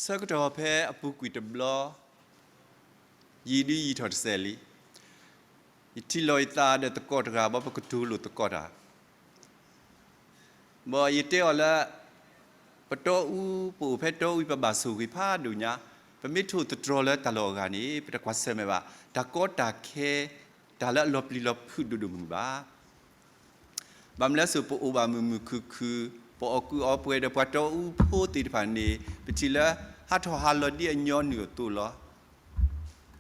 ဆၢကတီၢ်ဖဲအပူၤကွံာ်တဘျီ, ယံာ်ဒုယံာ်ထီၣ်တစဲးလံ. ယထံၣ်လီၤယသးဒီးသကိးတဂၤ ဘၣ်ပကတိၤလိာ်သကိးတၢ် ဘၣ်ယတဲအီၤလၢ ပတီအူ, ပအိၣ်ဖဲတီအူ ပဘၣ်ဆိၣ်ဂ့ၤဖးဒိၣ်ညါ, ပမ့ၢ်ထိၣ်သတြီၤလၢတၢ်လီၢ်အဂၤန့ၣ် ပတကွၢ်ဆၢၣ်မဲာ်ဘၣ်. တၢ်ကီတၢ်ခဲ, တၢ်လၢအလီၤပျံၤလီၤဖုးဒိၣ်ဒိၣ်မုၢ်မုၢ်ဘၣ်. ဘၣ်မနုၤလဲၣ်စိ ပအိၣ်ဘၣ်မုာ်မုာ်ခုၣ်ခုၣ်, ပအီၣ်ကုးအီပှဲၤဒီးပှၤတီအူဖိသ့ၣ်တဖၣ်န့ၣ် ပထံၣ်လၢဟးထီၣ်ဟးလီၤဒ်အညီနုၢ်အသိးလီၤ.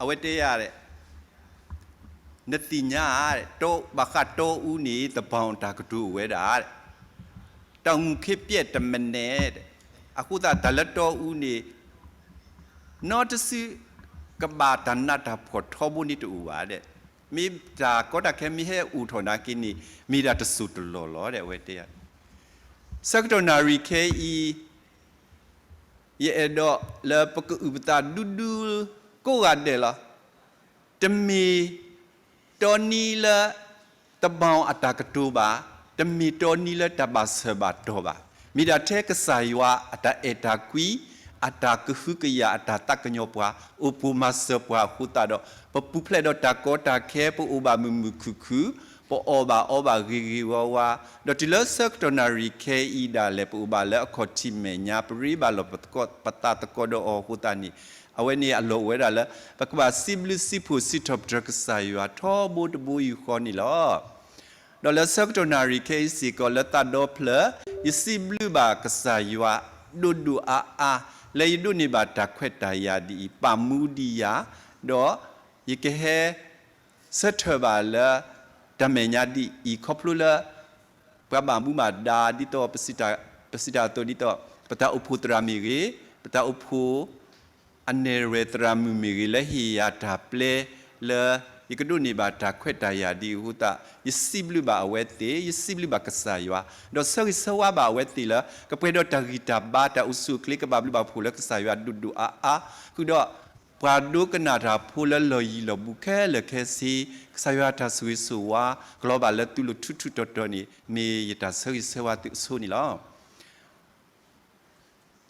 အဝဲတဲယၤ နသ့ၣ်ညါဧါ, ဘၣ်ဃးတီအူန့ၣ် သဘီတၢ်ကတိၤအိၣ်ဝဲဒၣ်, တၢ်မူခ့ပျဲၣ်တမနဲ, အဃိသတးတၢ်လၢတီအူန့ၣ် နီတစု ကဘၣ်တၢ်နးတၢ်ဖှီၣ်ထီဘိန့ၣ်တအိၣ်ဘၣ်ဒဲး, မ့ၢ်တၢ်ကီတၢ်ခဲမ့ၢ်ဟဲအိၣ်ထီၣ်နာ်က့န့ၣ် မ့ၢ်ဒၣ်တစိၢ်တလီၢ်လီၤဒဲး အဝဲတဲယၤ. ဆၢကတီၢ်နၣ်ရံၣ်ခဲအံၤ ယအဲၣ်ဒိးလၢပကအုၣ်ပသးဒူဒူကိးဂၤဒဲးလီၤ. တမ့ၢ်တီနံလၢ သဘီအတၢ်ကတိၤဘၣ်, တမ့ၢ်တီနံလၢတၢ်ဘၣ်ဆၢဘၣ်တီၢ်ဘၣ်, မ့ၢ်ဒၣ်ထဲကစၢ်ယွၤအတၢ်အဲၣ်တၢ်ကွံ, အတၢ်ကဟုကယာ် အတၢ်သးကညီၤပှၤ, အိၣ်ပိာ်မၤစၢၤပှၤအဃိသတးဒီး ပပူၤဖျဲးဒီးတၢ်ကီတၢ်ခဲ, ပအိၣ်ဘၣ်မုာ်မုာ်ခုၣ်ခုၣ်, ပအီၣ်ဘၣ်အီဘၣ်ဂ့ၤဂ့ၤဝါဝါ, ဒီးတုၤလၢဆၢကတီၢ်နၣ်ရံၣ်ခဲအံၤဒၣ်လဲာ် ပအိၣ်ဘၣ်လၢအခီၣ်ထံးမဲာ်ညါ, ပရ့ဘၣ်လိာ်ပသးသကိးဒီးအီၤအဃိသတးန့ၣ်, အဝဲန့ၣ်အလီၢ်အိၣ်ဝဲဒၣ်လၢ ပကဘၣ်စံးဘျုးစံးဖှိၣ်စံးထီၣ်ပတြၢၤကစၢ်ယွၤထီဘိတဘိယူၢ်ဃီန့ၣ်လီၤ. ဒီးလၢဆၢကတီၢ်နၣ်ရံၣ်ခဲအံၤစ့ၢ်ကီးလၢသးဒီဖျၢၣ်, ယစံးဘျုးဘၣ်ကစၢ်ယွၤဒိၣ်ဒိၣ်အါအါ လၢယဒိးန့ၢ်ဘၣ်တၢ်ခွဲးတၢ်ယာ်ဒ်အံၤ, ပာ်မူဒံးယၤ, ဒီးယကဟဲ ဆၢထၢၣ်ဘၣ်လၢ တၢ်မဲာ်ညါဒ်အံၤ ခီဖျိလၢ ပှၤဘၣ်မူဘၣ်ဒါဒ်သိး ပစံးတၢ်အသိးဒ်သိး ပတၢ်အိၣ်ဖှိၣ်သရၣ်မ့ၢ်ဂ့ၤ, ပတၢ်အိၣ်ဖှိၣ် အနဲၣ်ရွဲၣ်သရၣ်မုၣ်မ့ၢ်ဂ့ၤ လၢဟ့ၣ်ယၤတၢ်ပျဲလၢ ယကဒိးန့ၢ်ဘၣ်တၢ်ခွဲးတၢ်ယာ်ဒ်အံၤအဃိသတး ယစံးဘျုးဘၣ်အဝဲသ့ၣ်, ယစံးဘျုးဘၣ်ကစၢ်ယွၤ, ဒီးဆၢဂ့ၤဆၢဝါဘၣ်အဝဲသ့ၣ်လၢ ကပှဲၤဒီးတၢ်ဂံၢ်တၢ်ဘါ တၢ်အိၣ်ဆူၣ်အိၣ်ချ့ ကဘၣ်ဘျုးဘၣ်ဖှိၣ်လၢကစၢ်ယွၤဒိၣ်ဒိၣ်အါအါ, ဃုာ်ဒီး ပှၤဒိကနၣ်တၢ်ဖိလၢလီၢ်ယံၤလီၢ်ဘူးခဲလၢာ်ခဲဆ့, ကစၢ်ယွၤတၢ်ဆိၣ်ဂ့ၤဆိၣ်ဝါ ကလီၤဘၣ်လၢသုလိၤထူထူတီတီန့ၣ် မ့ၢ်ယတၢ်ဆၢဂ့ၤဆၢဝါသုအဆိန့ၣ်လီၤ.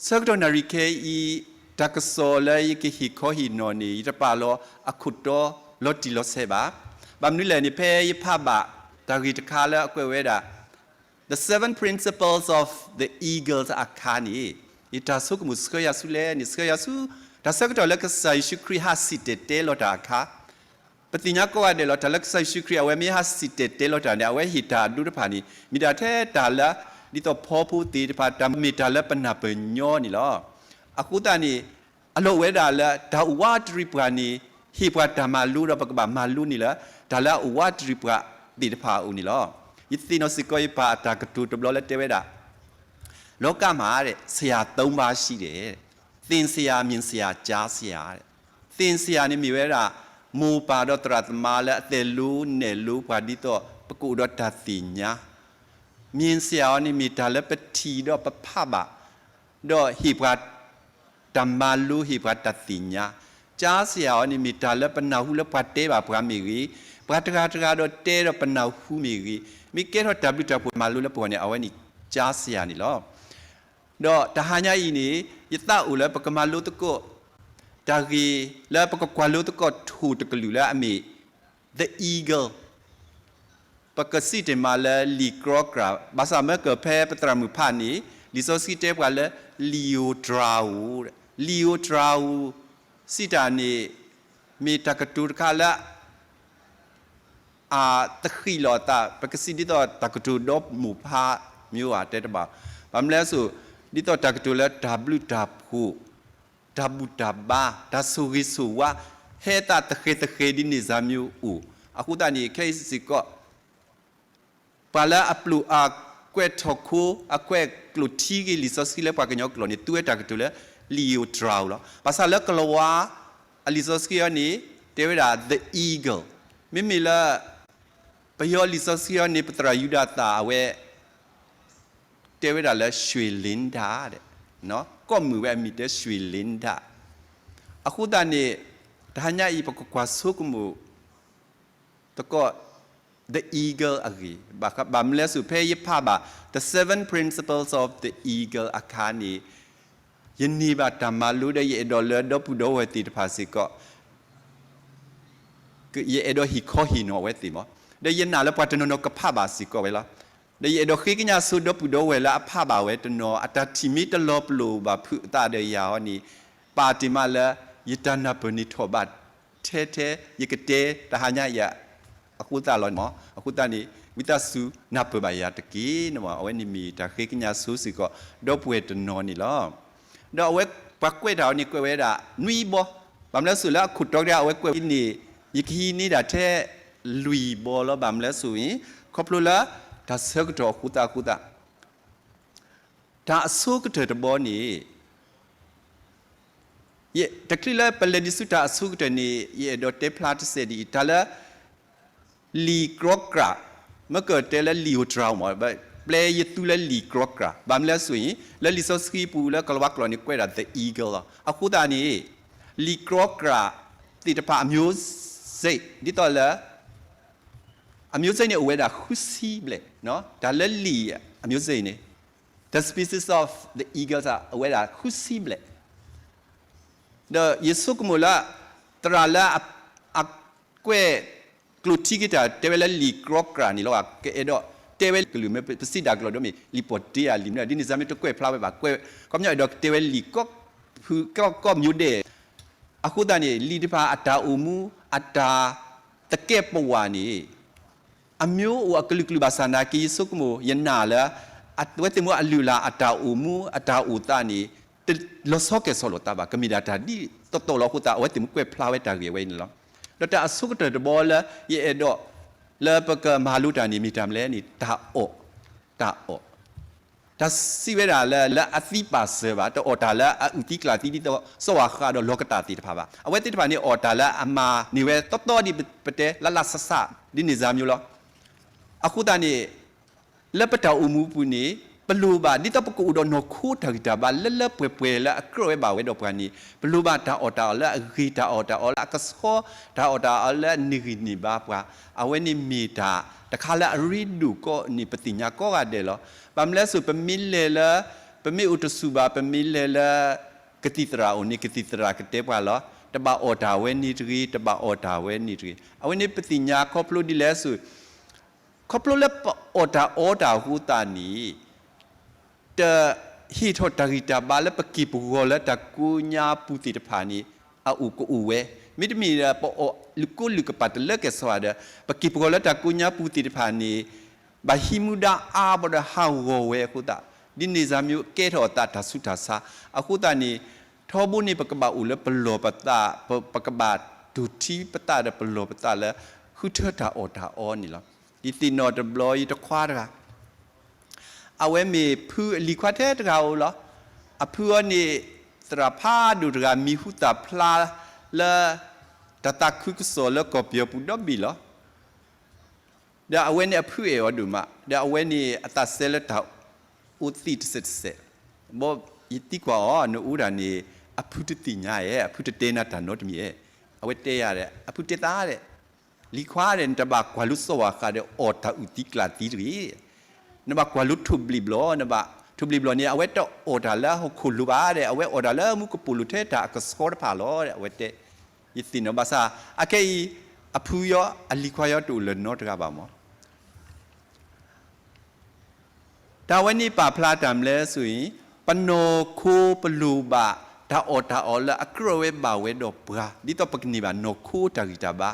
ဆၢကတီၢ်နၣ်ရံၣ်ခဲအံၤ တၢ်ကစီၣ်လၢယကဟ့ၣ်ခီဟ့ၣ်နီၤန့ၣ် ယတပာ်လီၤအခိၣ်တီလီၤတံၢ်လီၤဆဲးဘၣ်. ဘၣ်မနုၤလဲၣ်န့ၣ် ဖဲယဖးဘၣ်တၢ်ဂ့ၢ်တခါလၢအကွဲးဝဲဒၣ် The Seven Principles of the Eagles အခါန့ၣ်, ယတၢ်ဆိကမိၣ်ဆှၢယၤဆူလဲၣ်န့ၣ် ဆှၢယၤဆူ တၢ်ဆၢကတီၢ်လၢကစၢ်ယ့ၣ်ၡူးခရံာ်ဟးစံၣ်တဲၤတဲလီၤတၢ်အခါ, ပသ့ၣ်ညါကိးဂၤဒဲးလီၤ တၢ်လၢကစၢ်ယ့ၣ်ၡူးခရံာ် အဝဲမ့ၢ်ဟးစံၣ်တဲၤတဲလီၤတၢ်န့ၣ် အဝဲဟ့ၣ်တၢ်အဒိတဖၣ်န့ၣ် မ့ၢ်ဒၣ်ထဲတၢ်လၢ ဒ်သိးဖီဖိသ့ၣ်တဖၣ် တၢ်မ့ၢ်တၢ်လၢပနၢ်ပၢၢ်ညီန့ၣ်လီၤ. အဃိသတးန့ၣ် အလီၢ်အိၣ်ဝဲဒၣ်လၢ တၢ်အိၣ်ဝးတရံးပှၤန့ၣ် ဟ့ၣ်ပှၤတၢ်မၤလိဒီး ပကဘၣ်မၤလိန့ၣ်လၢ တၢ်လၢအအိၣ်ဝးတရံးပှၤသ့ၣ်တဖၣ်အအိၣ်န့ၣ်လီၤ. ယသ့ၣ်နီၣ်စ့ၢ်ကီးယပၢ်အတၢ်ကတိၤတဘျီလၢတဲဝဲဒၣ် လောကမှာ ဆရာသုံးပါးရှိတယ်, သင်ဆရာ, မြင်ဆရာ, ကြားဆရာ. သင်ဆရာန့ၣ်မ့ၢ်ဝဲဒၣ် မိၢ်ပၢ်ဒီးသရၣ်သမါလၢအသိၣ်လိနဲၣ်လိပှၤဒ်သိး ပကအိၣ်ဒီးတၢ်သ့ၣ်ညါ. မြင်ဆရာအီၤန့ၣ်မ့ၢ်တၢ်လၢပထံၣ်ဒီးပဖးဘၣ် ဒီးဟ့ၣ်ပှၤ တၢ်မၤလိ ဟ့ၣ်ပှၤတၢ်သ့ၣ်ညါ. ကြားဆရာအီၤန့ၣ်မ့ၢ်တၢ်လၢပနၢ်ဟူလၢပှၤတဲဘၣ်ပှၤမ့ၢ်ဂ့ၤ, ပှၤတဂၤတဂၤဒီးတဲဒီးပနၢ်ဟူမ့ၢ်ဂ့ၤ, မ့ၢ်ကဲထီၣ်တၢ်ဘျုးတၢ်ဖှိၣ်မၤလိလၢပဂီၢ်န့ၣ် အဝဲန့ၣ် ကြားဆရာ န့ၣ်လီၤ. ဒီးတဟါညါအံၤန့ၣ် ယသးအိၣ်လၢပကမၤလိသကိး တၢ်ဂ့ၢ်လၢပကကွၢ်လိသကိးထိၣ်တကလုာ်လၢအမ့ၢ် The Eagle ပကစံးတ့ၢ်မးလၢ လံာ်ကြီကြာ်, ဘၣ်ဆၣ်မ့ၢ်ကၢၢ်ဖဲပသရၣ်မုၣ်ဖးန့ၣ် လံာ်စီဆှံတဲပှၤလၢ လံာ်ဧိၤတြၤဧိၤ, လံာ်ဧိၤတြၤဧိၤ စံးတၢ်န့ၣ် မ့ၢ်တၢ်ကတိၤတခါလၢ အသဃံးလိာ်သး ပကစံးဒ်သိးတၢ်ကတိၤဒီးမိၢ်ဖးမ့ၢ်အိၣ်ဧါ တဲတဘၣ်. ဘၣ်မနုၤလဲၣ်စိ ဒ်သိးတၢ်ကတိၤလၢတၢ်ဘျုးတၢ်ဖှိၣ်, တၢ်ဘူၣ်တၢ်ဘါ, တၢ်ဆိၣ်ဂ့ၤဆိၣ်ဝါ, ဟဲသးသဃဲၤသဃဲၤဒ်န့ၣ်စၢ်မ့ၢ်အိၣ်. အဃိသတးန့ၣ် ခဲအံၤစ့ၢ်ကီး ပှၤလၢအပျိာ်အကွဲးထီၣ်ခိ အကွဲးကျိာ်ထံဂ့ၤလံာ်စီဆှံလၢပှၤကညီကျိာ်န့ၣ် သူဝဲတၢ်ကတိၤလၢ လံာ်ဧိၤတြၤဧိၤလီၤ. ဘၣ်ဆၣ်လၢကလၤဝါအလံာ်စီဆှံအံၤန့ၣ် တဲဝဲဒၣ် the eagle. မ့မ့ၢ်လၢ ပယီၤလံာ်စီဆှံအံၤန့ၣ် ပသရၣ်ယူဒၤသၣ်အဝဲ တဲဝဲဒၣ်လၢ ရွှေလင်းတ ဒီး ကိးမုၢ်ဝဲအမံၤတဲ ရွှေလင်းတ. အဃိသတးန့ၣ် တဟါညါအံၤ ပကကွၢ်ဆိကမိၣ်သကိး the eagle အဂ့ၢ်, ဘၣ်မနုၤလဲၣ်စိ ဖဲယဖးဘၣ် The Seven Principles of the Eagle အခါန့ၣ် ယန့ၢ်ဘၣ်တၢ်မၤလိဒီး ယအဲၣ်ဒိးလၢဒီပုၢ်ဒီဝဲၢ်သ့ၣ်တဖၣ်စ့ၢ်ကီး ယအဲၣ်ဒိးဟ့ၣ်ခီဟ့ၣ်နီၤအဝဲသ့ၣ်မး, ဒီးယနာ်လၢပှၤတနီၤနီၤကဖးဘၣ်စ့ၢ်ကီးဝဲလီၤ. ဒီးယအဲၣ်ဒိးဃ့ကညးဆိဒီပုၢ်ဒီဝဲၢ်လၢအဖးဘၣ်ဝဲတနီၤ အတၢ်ထံၣ်မ့ၢ်တလီၤပလိာ်ဘၣ်ဖုးအသးဒီးယၤအီၤန့ၣ်, ပာ်တ့ၢ်မးလၢ ယတၢ်နၢ်ပၢၢ်န့ၣ်ထီၣ်ဘး ထဲထဲ ယကတဲတဟါညါအံၤအဃိသတးလီၤမး. အဃိသတးန့ၣ် ဝံသးစူၤနၢ်ပၢၢ်ဘၣ်ယၤတက့ၢ်န့ၣ်မး. အဝဲန့ၣ်မ့ၢ်တၢ်ဃ့ကညးဆိစ့ၢ်ကီး ဒီပုၢ်ဝဲၢ်တနီၤန့ၣ်လီၤ. ဒီးအဝဲပှၤကွဲးတၢ်အီၤန့ၣ် ကွဲးဝဲဒၣ်နွံဘီ, ဘၣ်မနုၤလဲၣ်စိၤလၢအခိၣ်တီကတၢၢ် အဝဲကွဲးဝဲန့ၣ် ယကဟံးန့ၢ်ဒၣ်ထဲလွံၢ်ဘီလီၤ. ဘၣ်မနုၤလဲၣ်စိၤအံၤ ခီဖျိလၢတၢ်ဆၢကတီၢ်အဃိသတးအဃိသတး တၢ်အဆိကတၢၢ်တဘီန့ၣ် တချုးလၢပလဲၤဒံးဆူတၢ်အဆိကတၢၢ်န့ၣ် ယအဲၣ်ဒိးတဲဖျါတစဲးဒ်အံၤ, တၢ်လၢ လံာ်ကြီကြၢ်, မ့ၢ်ကတဲလၢလံာ်ဧိၤတြၤမး, ပျဲယသူလၢလံာ်ကြီကြၢ်, ဘၣ်မနုၤလဲၣ်စိၤအံၤ လၢလံာ်စီဆှံပူၤလၢကလၤဝါကျိာ်န့ၣ် ကွဲးဒၣ် the eagle လီၤ. အဃိသတးန့ၣ် လံာ်ကြီကြၢ်သ့ၣ်တဖၣ်အမျိုးစိတ် ဒ်သိးလၢ အမျိုးစိတ်န့ၣ်အိၣ်ဝဲဒၣ်ဃုဆံဘျဲၣ်, တၢ်လၢလံာ်အမျိုးစိတ်န့ၣ် the species of the eagles အိၣ်ဝဲဒၣ်ဃုဆံဘျဲၣ် ဒီးယဆိကမိၣ်လၢ သရၣ်လၢ အကွဲးကျိာ်ထံက့ၤတၢ်တဲဝဲလၢလံာ်ကြီကြၢ်န့ၣ်လီၤ. ကအဲၣ်ဒိးတဲဝဲကလုာ်မ့ၢ်ပစံးဒၣ်ကလီၤဒိၣ်မ့ၢ် လံာ်ပီၣ်တ့အလံာ်မ့ၢ် ဒ်န့ၣ်စါမ့ၢ်တကွဲးဖျါဝဲဘၣ်, ကွဲး ခီပညီအဲၣ်ဒိးကတဲဝဲလံာ် ဖုကီၢ်ကီၢ်မျိုးဒဲး အဃိသတးန့ၣ် လံာ်တဖၣ်အတၢ်အိၣ်မူ အတၢ်သကဲးပဝးန့ၣ် အမျိုးအိၣ်အကလုာ်ကလုာ်ဘၣ်ဆၣ်နာ်က့ ယဆိကမိၣ် ယနာ်လၢ အဝဲသ့ၣ်မ့ၢ်အလုၢ်အလၢ် အတၢ်အိၣ်မူ အတၢ်အိၣ်သးန့ၣ် တလီၤဆီကဲၣ်ဆိးလိာ်သးဘၣ်, ကမ့ၢ်ဒၣ်တၢ်ဒ်သိးသိးလီၤ. အဃိသတး အဝဲသ့ၣ်မ့ၢ်ကွဲးဖျါဝဲတၢ်ဂ့ၢ်ဝဲအံၤန့ၣ်လီၤ. ဒီးတၢ်အဆိကတၢၢ်တဘီလၢ ယအဲၣ်ဒိး လၢပကမၤလိတၢ်န့ၣ် မ့ၢ်တၢ်မနုၤလဲၣ်န့ၣ် တၢ်အီၣ်, တၢ်အီၣ် တၢ်စံးဝဲဒၣ်လၢ လၢအသံပာ်စၢၤဘၣ်, တအီၣ်တၢ်လၢအအုၣ်သံကျၢ်သံဒ်သိး စီၤဝၣ်ဃးဒီးလီၤကတၢ်သ့ၣ်တဖၣ်ဘၣ်. အဝဲသ့ၣ်တဖၣ်န့ၣ် အီၣ်တၢ်လၢအမၤန့ၢ်ဝဲတီတီဒ်ပတဲ လၢလၢဆးဆး ဒ်န့ၣ်စါမျိုးလီၤ. အဃိသတးန့ၣ် လၢပတၢ်အိၣ်မူပူၤန့ၣ် ပလိၣ်ဘၣ် ဒ်သိးပကအိၣ်ဒီးနီၢ်ခိတၢ်ဂံၢ်တၢ်ဘါလၢလၢပှဲၤပှဲၤလၢအကြၢးဝဲဘၣ်ဝဲဒီးပှၤန့ၣ် ပလိၣ်ဘၣ်တၢ်အီၣ်တၢ်အီလၢအဂ့ၤ, တၢ်အီၣ်တၢ်အီလၢအကဆှီ, တၢ်အီၣ်တၢ်အီလၢအန့ၢ်ဂံၢ်န့ၢ်ဘါပှၤ, အဝဲန့ၣ်မ့ၢ်တၢ်တခါလၢအရ့ဒိၣ်ကီးန့ၣ် ပသ့ၣ်ညါကိးဂၤဒဲးလီၤ. ဘၣ်မနုၤလဲၣ်စိၤ ပမ့ၢ်လဲၤလၢ ပမ့ၢ်အိၣ်တဆူၣ်ဘၣ်, ပမ့ၢ်လဲၤလၢ ကသံၣ်သရၣ်အိၣ်န့ၣ် ကသံၣ်သရၣ်ကတဲပှၤလီၤ. တဘၣ်အီၣ်တၢ်ဝဲန့ၣ်တဂ့ၤ, တဘၣ်အီၣ်တၢ်ဝဲန့ၣ်တဂ့ၤ. အဝဲန့ၣ်ပသ့ၣ်ညါခီဖျိဒ်လဲၣ်စိၤ ခီဖျိလၢပအီၣ်တၢ်အီတၢ်အဃိသတးန့ၣ် တဟ့ၣ်ထီၣ်တၢ်ဂံၢ်တၢ်ဘါလၢပက့ၤပဂီၤလၢတၢ်ကိးညါပူၤသ့ၣ်တဖၣ်န့ၣ် အအိၣ်ကအိၣ်ဝဲ, မ့တမ့ၢ်ဒီးပအီၣ်လုၢ်ကိလုၢ်ကပာ်တလၢကဲၣ်ဆိးဒီး ပက့ၤပဂီၤလၢတၢ်ကိးညါပူၤသ့ၣ်တဖၣ်န့ၣ် ဘၣ်ဟံးမူဒါအါဘၣ်ဒီးဟးဂီၤဝဲအဃိသတး ဒ်န့ၣ်စါမျိုးကဲထီၣ်အသးတၢ်ဆူးတၢ်ဆါ အဃိသတးန့ၣ် ထီဘိန့ၣ် ပကဘၣ်အိၣ်လၢပလီၢ်ပသး, ပကဘၣ်တူၢ်ထံပသးဒီးပလီၢ်ပသးလၢ ဃုထၢတၢ်အီၣ်တၢ်အီန့ၣ်လီၤ. ယသ့ၣ်နီၣ်တဘျီ ယတခွါတဂၤ အဝဲမ့ၢ်ဖုအလံၤခွါထဲတဂၤဧိၤလီၤ. အဖုအီၤန့ၣ် သရၣ်ဖးဒိၣ်တဂၤ မံၤဟူသၣ်ဖျါလၢ တၢ်သးခုကစီၣ်လၢကီၢ်ပယီၤပူၤဒီဘ့ၣ်လီၤ. ဒီးအဝဲန့ၣ်အဖုအဲၣ်အီၤဒိၣ်မး, ဒီးအဝဲန့ၣ်အသးစဲလၢတၢ်အိၣ်သံတစဲးတစဲး, ဘီယသံကွၢ်အီၤ နအိၣ်ဒၣ်န့ၣ် အဖုတသ့ၣ်ညါဧါ, အဖုတတဲနၤတၢ်နီတမံၤဧါ. အဝဲတဲယၤဒီး အဖုတဲသးဒီး လံၤခွါဒီး နတဘၣ်ကွၢ်လိစီၤဝါဃးဒီးအီၣ်တၢ်အုၣ်သံကျၢ်သံတဂ့ၤ. နဘၣ်ကွၢ်လိထိၣ်ဘျံးဘျီ, နဘၣ်ထိၣ်ဘျံးဘျီန့ၣ် အဝဲတအီၣ်တၢ်လၢဟီၣ်ခိၣ်လိၤဘၣ်ဒီး အဝဲအီၣ်တၢ်လၢမူကပိာ်လိၤထဲတၢ်အကဆှီတဖၣ်လီၤ. အဝဲတဲ ယသ့ၣ်နီၣ်ဘၣ်ဆၣ် အခဲအံၤ အဖုယီၤ အလံၤခွါယီၤတအိၣ်လၢၤနီတဂၤဘၣ်မး. တၢ်ဝဲန့ၣ်ပာ်ဖျါတၢ်မနုၤလဲၣ်စိၤအံၤ, ပနီၢ်ခိပလိၣ်ဘၣ် တၢ်အီၣ်တၢ်အီလၢအကြၢးဝဲဘၣ်ဝဲဒီးပှၤ ဒ်သိးပကန့ၢ်ဘၣ်နီၢ်ခိတၢ်ဂံၢ်တၢ်ဘါ.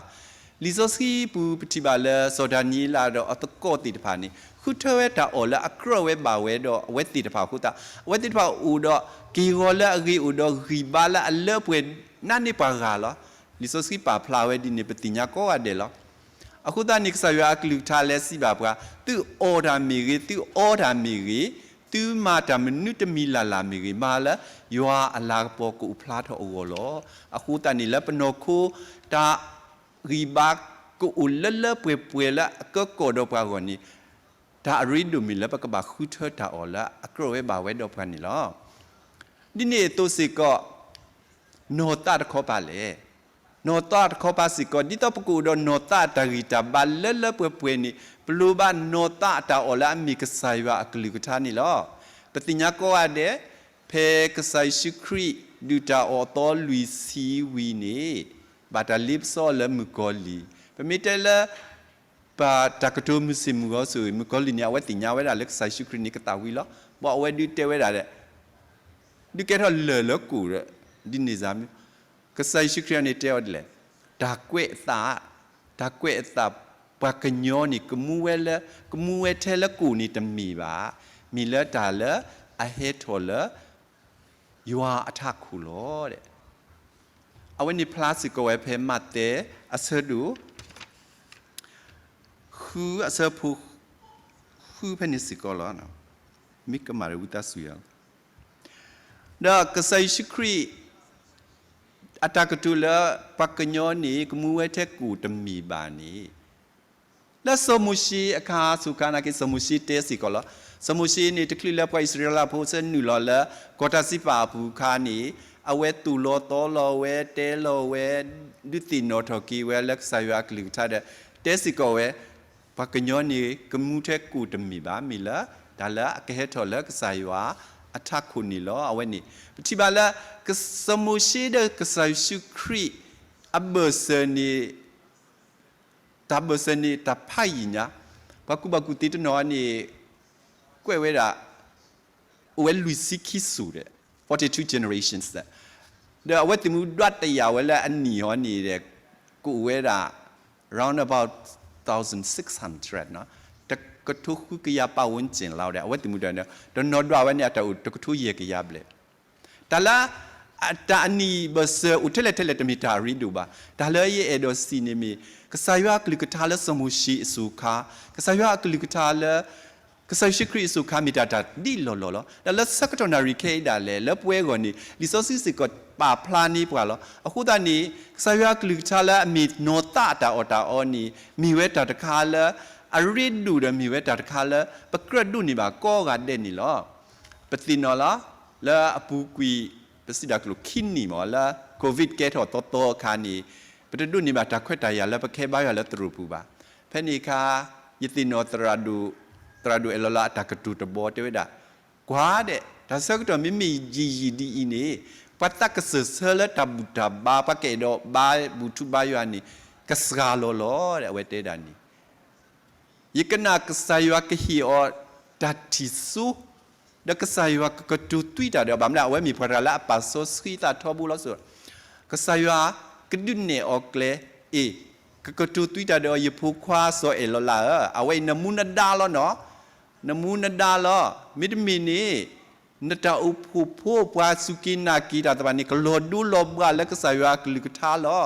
လံာ်စီဆှံပူၤပထံၣ်ဘၣ်လၢစီၤဒၤနံးယ့လးဒီးအသကိးသ့ၣ်တဖၣ်န့ၣ် ဃုထၢဝဲတၢ်အီၣ်လၢအကြၢးဝဲဘၣ်ဝဲဒီးအဝဲသ့ၣ်တဖၣ်အဃိသတး အဝဲသ့ၣ်တဖၣ်အိၣ်ဒီးက့ၢ်ဂီၤလၢအဂ့ၤ အိၣ်ဒီးဂံၢ်ဘါလၢအလၢပှဲၤနးန့ၢ်ပှၤဂၤလီၤ. လံာ်စီဆှံပာ်ဖျါဝဲဒ်န့ၣ် ပသ့ၣ်ညါကိးဂၤဒဲးလီၤ. အဃိသတးန့ၣ် ကစၢ်ယွၤအကလုၢ်ကထါလဲၤစံးဘၣ်ပှၤ, သုအီၣ်တၢ်မ့ၢ်ဂ့ၤ, သုအီတၢ်မ့ၢ်ဂ့ၤ, သုမၤတၢ်မနုၤတမံၤလၢ်လၢ်မ့ၢ်ဂ့ၤ, မၤလၢယွၤအလၤကပီၤကအိၣ်ဖျါထီၣ်အဂီၢ်လီၤ. အဃိသတးန့ၣ် လၢပနီၢ်ခိ တၢ်ဂံၢ်ဘါကအိၣ်လၢလၢပှဲၤပှဲၤလၢအကၢကီၢ်ဒီးပှၤအဂီၢ်န့ၣ် တၢ်အရ့ဒိၣ်မ့ၢ်လၢပကဘၣ်ဃုထၢတၢ်အီၣ်လၢအကြၢးဝဲဘၣ်ဝဲဒီးပှၤန့ၣ်လီၤ. ဒ်န့ၣ်အသိးစ့ၢ်ကီး နီၢ်သးတခီပၤလဲၣ်. နီၢ်သးတခီပၤစ့ၢ်ကီး ဒ်သိးပကအိၣ်ဒီးနီၢ်သးအတၢ်ဂံၢ်တၢ်ဘါလၢလၢပှဲၤပှဲၤန့ၣ် ပလိၣ်ဘၣ်နီၢ်သးအတၢ်အီၣ်လၢအမ့ၢ်ကစၢ်ယွၤအကလုၢ်ကထါန့ၣ်လီၤ. ပသ့ၣ်ညါကိးဂၤဒဲး, ဖ ဖဲကစၢ်ယ့ၣ်ၡူးခရံာ်ဒုၣ်တၢ်အီၣ်အသီလွံၢ်ဆံဝံၤန့ၣ်, ဘၣ်တၢ်လ့ပစီအီၤလၢမုၣ်ကီၤလံၢ်. ပမ့ၢ်တဲလၢ ပတၢ်ကတိၤမုာ်ဆ့ၣ်မုာ်ဂီၤဆိၣ်ဂ့ၤ မုၣ်ကီၤလံၢ်န့ၣ် အဝဲသ့ၣ်ညါဝဲဒၣ်လၢကစၢ်ယ့ၣ်ၡူးခရံာ်န့ၣ်ကသးဝံၤလီၤ. ဘၣ်အဝဲဒုးတဲဝဲဒၣ်ဒီး ဒုးကဲထီၣ်လၢၢ်လၢကိၣ်ဒီး ဒ်န့ၣ်စ့ၢ်မ့ၢ် ကစၢ်ယ့ၣ်ၡူးခရံာ်န့ၣ်တဲအီၤဒ်လဲၣ်, တၢ်ကွဲးအသး, တၢ်ကွဲးအသး ပှၤကညီန့ၣ် ကမူဝဲလၢ, ကမူဝဲထဲလၢကိၣ်န့ၣ်တမ့ၢ်ဘၣ်, မ့ၢ်လၢတၢ်လၢအဟဲထီၣ်လၢ ယွၤအထးခိၣ်လီၤ. အဝဲန့ၣ်ဖျါစ့ၢ်ကီးဝဲဖဲမးသဲအဆၢဒိၣ် ဃုအဆၢဖိ ဃုဖဲန့ၣ်စ့ၢ်ကီးလီၤ. မ့ၢ်ကမၣ်ဒီးဝံသးစူၤယၤ ဒီးကစၢ်ယ့ၣ်ၡူးခရံာ် အတၢ်ကတိၤလၢ ပှၤကညီန့ၣ် ကမူဝဲထဲကိၣ်တမ့ၢ်ဘၣ်န့ၣ်, လၢစီၤမိၤၡ့အခါ ဆိခါနာ်က့ စီၤမိၤၡ့တဲစ့ၢ်ကီးလီၤ. စီၤမိၤၡ့န့ၣ် တချုးလၢပှၤအံၣ်စရ့လးဖိဆၢနုာ်လီၤလၢ ကီၢ်တၢ်စံးပာ်အပူၤအခါန့ၣ်, အဝဲသိၣ်လီၤသီလီၤဝဲ တဲလီၤဝဲ ဒုးသ့ၣ်နီၣ်ထီၣ်က့ၤဝဲလၢကစၢ်ယွၤအကလုၢ်ကထါဒီး တဲစ့ၢ်ကီးဝဲ ပှၤကညီန့ၣ် ကမူထဲကိၣ်တမ့ၢ်ဘၣ်, မ့ၢ်လၢ တၢ်လၢအကဟဲထီၣ်လၢကစၢ်ယွၤအထးခိၣ်န့ၣ်လီၤ. အဝဲန့ၣ် ပထံၣ်ဘၣ်လၢ စီၤမိၤၡ့ဒီးကစၢ်ယ့ၣ်ၡူးခရံာ် အဘၢၣ်စၢၤန့ၣ် တၢ်ဘၢၣ်စၢၤန့ၣ် တၢ်ဖးယံာ်ညါ, ပှၤကူၣ်ဘၣ်ကူၣ်သ့တနီၤန့ၣ် ကွဲးဝဲဒၣ် အိၣ်ဝဲလွံၢ်ဆံခံစိၤဒီး forty two generations ဒီး အဝဲသ့ၣ်မူဒွးတယာ်ဝဲလၢအနံၣ်ဟီန့ၣ်ဒီး ကအိၣ်ဝဲဒၣ် round about thousand six hundred တကထိဃုကယၤ ပတ်ဝန်းကျင် လီၤဒီး အဝဲသ့ၣ်မူဒွးန့ၣ် တနီၤဒွးဝဲန့ၣ် အတၢ်အိၣ်တကထိယဲၢ်ကယၤဘျဲၣ် တၢ်လၢ တၢ်အနံၣ်ဘၢၣ်စၢၤအိၣ်ထဲလဲၣ်ထဲလဲၣ်တမ့ၢ်တၢ်အရ့ဒိၣ်ဘၣ်. တၢ်လၢယအဲၣ်ဒိးစံးန့ၣ်မ့ၢ် ကစၢ်ယွၤအကလုၢ်ကထါလၢစီၤမိၤၡ့အစိၤခါ, ကစၢ်ယွၤအကလုၢ်ကထါလၢ ကစၢ်ယ့ၣ်ၡူးခရံာ်အစိၤခါ မ့ၢ်တၢ်တၢ်ဒ်လီၢ်လီၢ်လီၤ. တၢ်လၢဆၢကတီၢ်နၣ်ရံၣ်ခဲအံၤဒၣ်လဲာ် လၢပဝဲအဂီၢ်န့ၣ် လံာ်စီဆှံစ့ၢ်ကီးပာ်ဖျါန့ၢ်ပှၤလီၤ. အဃိသတးန့ၣ် ကစၢ်ယွၤအကလုၢ်ကထါလၢအမ့ၢ်နီၢ်သးအတၢ်အီၣ်တၢ်အီန့ၣ် မ့ၢ်ဝဲတၢ်တခါလၢ အရ့ဒိၣ်ဒီးမ့ၢ်ဝဲတၢ်တခါလၢ ပကြၢးဒိးန့ၢ်ဘၣ်ကိးဂၤဒဲးန့ၣ်လီၤ. ပသ့ၣ်နီၣ်လီၤ လၢအပူၤကွံာ် ပစံးတၢ်ကျိာ်ခံနံၣ်မ့ၢ် လၢ COVID ကဲထီၣ်သီသီအခါန့ၣ် ပတဒိးန့ၢ်ဘၣ်တၢ်ခွဲးတၢ်ယာ်လၢပကဟဲဘါယွၤလၢသရိာ်ပူၤဘၣ်. ဖဲန့ၣ်အခါ ယသ့ၣ်နီၣ် သရၣ်ဒိၣ်အဲၣ်လီၤလၢအတၢ်ကတိၤတဘီတဲဝဲဒၣ်, ကွၢ်ဒဲး တၢ်ဆၢကတီၢ်မ့မ့ၢ်ယံာ်ယံာ်ဒ်အံၤန့ၣ် ပှၤသးကစၢၢ်ဆၢလၢတၢ်ဘူၣ်တၢ်ဘါ ပှၤကအဲၣ်ဒိးဘါဘူၣ်ထူဘါယွၤန့ၣ် ကစှၤလီၤလီၤဒီး အဝဲတဲဒၣ်န့ၣ် ယကနၣ်ကစၢ်ယွၤကဟ့ၣ်အီၤတၢ်ထံၣ်စိ ဒီးကစၢ်ယွၤကကတိၤသွံတၢ်ဒီး ဘၣ်မနုၤ အဝဲမ့ၢ်ပှၤတဂၤလၢအပာ်စီဆှံသးထီဘိလီၤ. ကစၢ်ယွၤကဒုးနဲၣ်အီၤကျဲ, အ့ၣ်, ကကတိၤသွံတၢ်ဒီး ယဖိခွါစီၤအဲၣ်လီၤလးဧၢ, အဝဲအံၤနမူနဒါလီၤနီၤ, နမူနဒါလီၤ. မ့တမ့ၢ်န့ၣ် နတၢ်အိၣ်ဖှိၣ်ဖိပှၤစူၢ်က့ၤနာ်က့ၤတၢ်သ့ၣ်တဖၣ်န့ၣ် ကလီၤဒိလီၤဘှးလၢကစၢ်ယွၤအကလုၢ်ကထါလီၤ.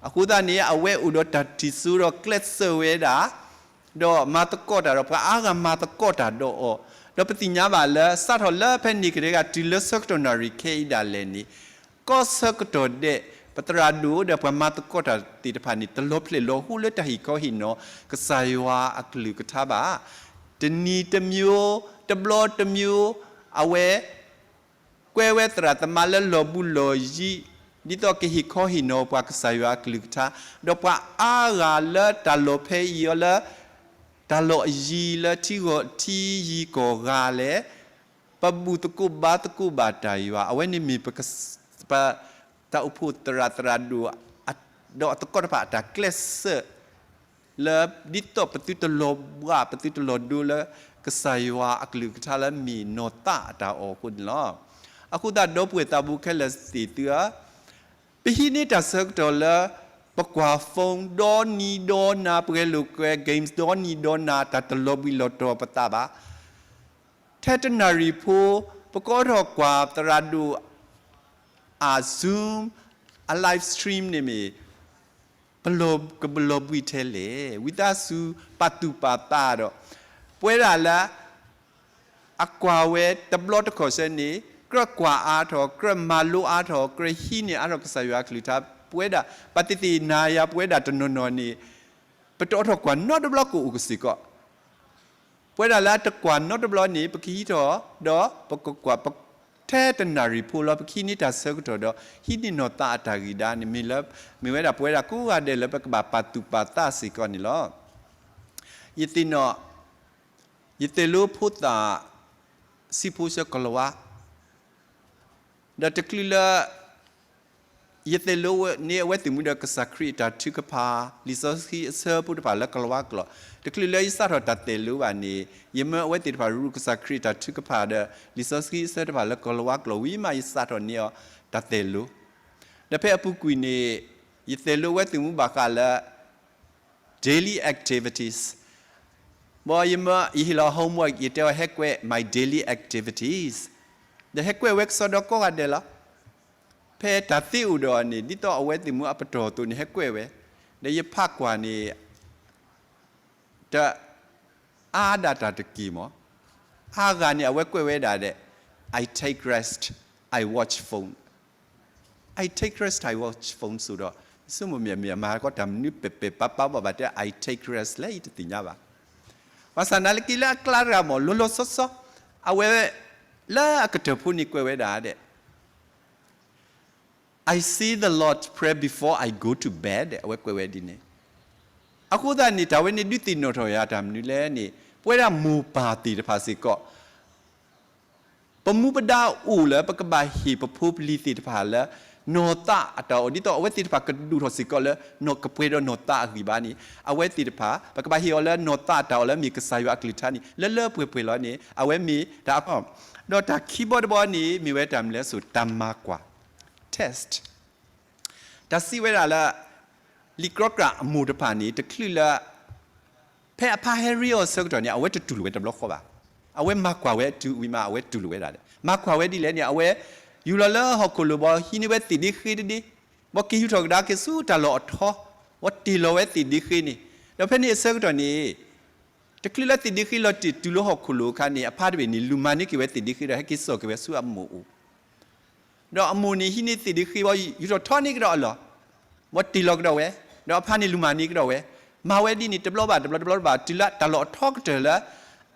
အဃိသတးန့ၣ် အဝဲအိၣ်ဒီးတၢ်ထံၣ်စိဒီးကျဲးစၢးဝဲဒၣ် ဒီးမၤသကိးတၢ်ဒီးပှၤအါဂၤမၤသကိးတၢ်ဒီးအီၤ, ဒီးပသ့ၣ်ညါဘၣ်လၢ စးထီၣ်လၢဖဲန့ၣ်ကတည်းကတုၤလၢဆၢကတီၢ်နၣ်ရံၣ်ခဲအံၤဒၣ်လဲာ်န့ၣ်, ကိးဆၢကတီၢ်ဒဲး ပသရၣ်ဒိၣ်ဒီးပှၤမၤသကိးတၢ်သ့ၣ်တဖၣ်န့ၣ် တလီၤဖျဲၣ်လီၤဟူလၢတၢ်ဟ့ၣ်ခီဟ့ၣ်နီၤ ကစၢ်ယွၤအကလုၢ်ကထါဘၣ်. တနံၤတမျိုး, တဘျီတမျိုး, အဝဲ ကွဲဝဲသရၣ်သမါလၢလီၢ်ဘူးလီၢ်ယံၤ, ဒ်သိးကဟ့ၣ်ခီဟ့ၣ်နီၤပှၤကစၢ်ယွၤအကလုၢ်ကထါ, ဒီးပှၤအါဂၤလၢတၢ်လီၢ်ဖဲအံၤအီၤလၢ တၢ်လီၢ်အယံၤလၢထံဂီၤထံယံၤကီၢ်ဂၤလဲၣ်, ပဘူၣ်သကိးဘါသကိးဘၣ်တၢ်ယွၤ, အဝဲန့ၣ်မ့ၢ်ပ တၢ်အိၣ်ဖှိၣ်သရၣ်သရၣ်ဒိၣ် ဒီးအသကိးတဖၣ်အတၢ်ကျဲးစၢး လၢဒ်သိးပသုတလီၤဘှး ပသုတလီၤဒိလၢ ကစၢ်ယွၤအကလုၢ်ကထါလၢမ့ၢ်နီၢ်သးအတၢ်အီၣ်အဃိန့ၣ်လီၤ. အဃိသတးဒီပုၢ်ဝဲၢ်သးဘိခဲလၢာ်သ့ၣ်သုဧၢ, ပဟံးန့ၢ်တၢ်ဆၢကတီၢ်လၢ ပကွၢ် phone ဒီနံၤဒီနၤ ပဂဲၤလိာ်ကွဲ games ဒီနံၤဒီနၤ တၢ်တလီၤဘှံးလီၤတီၤပသးဘၣ်. ထဲတနၣ်ရံၣ်ဖိ ပကအိးထီၣ်ကွၢ်သရၣ်ဒိၣ် အ Zoom အ live stream န့ၣ်မ့ၢ် ပလီၤ ကဘၣ်လီၤဘှံးထဲလဲၣ်. ဝံသးစူၤပာ်သူၣ်ပာ်သးဒီး ပဝဲဒၣ်လၢ အကွၢ်ဝဲတဘျီတခီၣ်စဲန့ၣ် ကြၢးကွၢ်အါထီၣ် ကြၢးမၤလိအါထီၣ် ကြၢးဟံးန့ၢ်အါထီၣ်ကစၢ်ယွၤအကလုၢ်ကထါ ပဝဲဒၣ် ပှၤသ့ၣ်သ့ၣ်နၤယၤ ပဝဲဒၣ်တနီၤနီၤန့ၣ် ပတအိးထီၣ်ကွၢ်နီတဘျီကအိၣ်ကစ့ၢ်ကီး ပဝဲဒၣ်လၢတကွၢ်နီတဘျီန့ၣ် ပကဟံးထီၣ် ဒီးပကကွၢ် ထဲတနၣ်ရံၣ်ဖိလီၤ ပကဟံးန့ၢ်တၢ်ဆၢကတီၢ်ဒီး ဟံးန့ၢ်နီၢ်သးအတၢ်ဂံၢ်ဒါန့ၣ် မ့ၢ်လၢ မ့ၢ်ဝဲဒၣ်ပဝဲဒၣ်ကိးဂၤဒဲးလၢပကဘၣ်ပာ်သူၣ်ပာ်သးစ့ၢ်ကီးန့ၣ်လီၤ. ယသ့ၣ်နီၣ် ယသ့ၣ်လိဖိသၣ် ဆံးဖိဆၢကလၤဝါ ဒီးတချုးလၢ ယသိၣ်လိန့ၢ်အဝဲသ့ၣ်မူဒီးကစၢ်ခရံာ်အတၢ်ထုကဖၣ်, လံာ်စီဆှံအဆၢဖိတဖၣ်လၢကလၤဝါကျိာ်, တချုးလၢယစးထီၣ်တၢ်သိၣ်လိဘၣ်န့ၣ် ယမၢအဝဲသ့ၣ်တဖၣ်ရူၢ်ကစၢ်ခရံာ်အတၢ်ထုကဖၣ်ဒီး လံာ်စီဆှံအဆၢတဖၣ်လၢကလၤဝါကျိာ်ဝံၤမး ယစးထီၣ်န့ၢ်အီၤတၢ်သိၣ်လိ, ဒီးဖဲအပူၤကွံာ်န့ၣ် ယသိၣ်လိဝဲသ့ၣ်မူဘၣ်ဃးလၢ daily activities, ဘၣ်ယမၢယဟ့ၣ်လီၤ homework ယတဲအီၤဟဲကွဲး my daily activities, ဒီးဟဲကွဲးဝဲကစီဒီကိးဂၤဒဲးလီၤ. ဖဲတၢ်သ့အိၣ်ဒီးအီၤန့ၣ် ဒ်သိးအဝဲသ့ၣ်မူအပတီၢ်အသိးန့ၣ် ဟဲကွဲးဝဲ, ဒီးယဖးကွၢ်န့ၣ် တ အါဒၣ်တၢ်တက့ၢ်မး, အါဂၤန့ၣ် အဝဲကွဲးဝဲဒၣ်ဒီး I take rest, I watch phone, I take rest, I watch phone စ့ၢ်ဒီး ယဆိကမိၣ်မ့ၢ်မ့ၢ်မၤကီးတၢ်မနုၤ ပ့ၢ်ပ့ၢ်ပာ်ပာ်ဘၣ်ဘၣ်တဲ I take rest လဲၣ် ယတသ့ၣ်ညါဘၣ်. ဘၣ်ဆၣ်သနာ်က့လၢအကျါတဂၤမး လီၤလီၤဆီဆီ အဝဲ လၢအကတၢၢ်ဖိန့ၣ်ကွဲးဝဲဒၣ်ဒီး I say the Lord's Prayer before I go to bed အဝဲကွဲးဝဲဒ်န့ၣ်. အဃိသတးန့ၣ် တၢ်ဝဲန့ၣ်ဒုးသ့ၣ်နီၣ်ထီၣ်ယၤတၢ်မနုၤလဲၣ်န့ၣ် ပဝဲဒၣ်မိၢ်ပၢ်သ့ၣ်တဖၣ်စ့ၢ်ကီး ပမူပဒါအိၣ်လၢပကဘၣ်ဟ့ၣ်ပဖိပလံၤသ့ၣ်တဖၣ်လၢ နီၢ်သးအတၢ်အီၣ် ဒ်သိးအဝဲသ့ၣ်တဖၣ်ကဒိၣ်ထီၣ်စ့ၢ်ကီးလၢ နီၢ်ကပှဲၤဒီးနီၢ်သးအဂံၢ်ဘါန့ၣ် အဝဲသ့ၣ်တဖၣ် ပကဘၣ်ဟ့ၣ်အီၤလၢနီၢ်သးအတၢ်အီၣ်လၢမ့ၢ်ကစၢ်ယွၤအကလုၢ်ကထါန့ၣ် လၢလၢပှဲၤပှဲၤလီၤန့ၣ် အဝဲမ့ၢ်တၢ်အီၣ် ဒီးတၢ်ခံဘီတဘီန့ၣ် မ့ၢ်ဝဲတၢ်မနုၤလဲၣ်စိ တၢ်မၤကွၢ် test တၢ်စံးဝဲဒၣ်လၢ လံာ်ကြီကြာ်အမိၢ်တဖၣ်န့ၣ် တချုးလၢ ဖဲအဖါဟဲရ့အီၤအဆၢကတီၢ်န့ၣ် အဝဲတတူၢ်လိာ်ဝဲတဘျီဃီဘၣ်. အဝဲမၤကွၢ်ဝဲတုၤဝံၤမး အဝဲတူၢ်လိာ်ဝဲဒၣ်ဒီး မၤကွၢ်ဝဲဒ်လဲၣ်န့ၣ် အဝဲ ယူၤလီၤလၢဟီၣ်ခိၣ်လိၤဘီ ဟံးန့ၢ်ဝဲသ့ၣ်ဒ့ဃ့တဒ့, ဘီက့ၤယူၤထီၣ်ကဒါက့ၤဆူတၢ်လီၢ်အထီ, ဘီတ့ၢ်လီၤဝဲသ့ၣ်ဒ့ဃ့န့ၣ်, ဒီးဖဲန့ၣ်အဆၢကတီၢ်န့ၣ် တချုးလၢသ့ၣ်ဒ့ဃ့လီၤတ့ၢ်တုၤလၢဟီၣ်ခိၣ်လိၤအခါန့ၣ် အဖါတဘ့ၣ်န့ၣ် လူၤမၤန့ၢ်က့ၤဝဲသ့ၣ်ဒ့ဃ့ဒီး ဟဲက့ၤစိာ်က့ၤဝဲဆူအမိၢ်အိၣ် ဒီးအမိၢ်န့ၣ်ဟံးန့ၢ်သ့ၣ်ဒ့ဃ့ဘီ ယူၤထီၣ်ထီန့ၢ်ကဒီးအလီၢ်, ဘီတ့ၢ်လီၤကဒီးဝဲ, ဒီးအဖါန့ၣ်လူၤမၤန့ၢ်ကဒီးဝဲ, မၤဝဲဒ်န့ၣ် တဘျီဘၣ်တဘျီ တဘျီဘၣ် တုၤလၢတၢ်လီၢ်အထီကတၢၢ်လၢ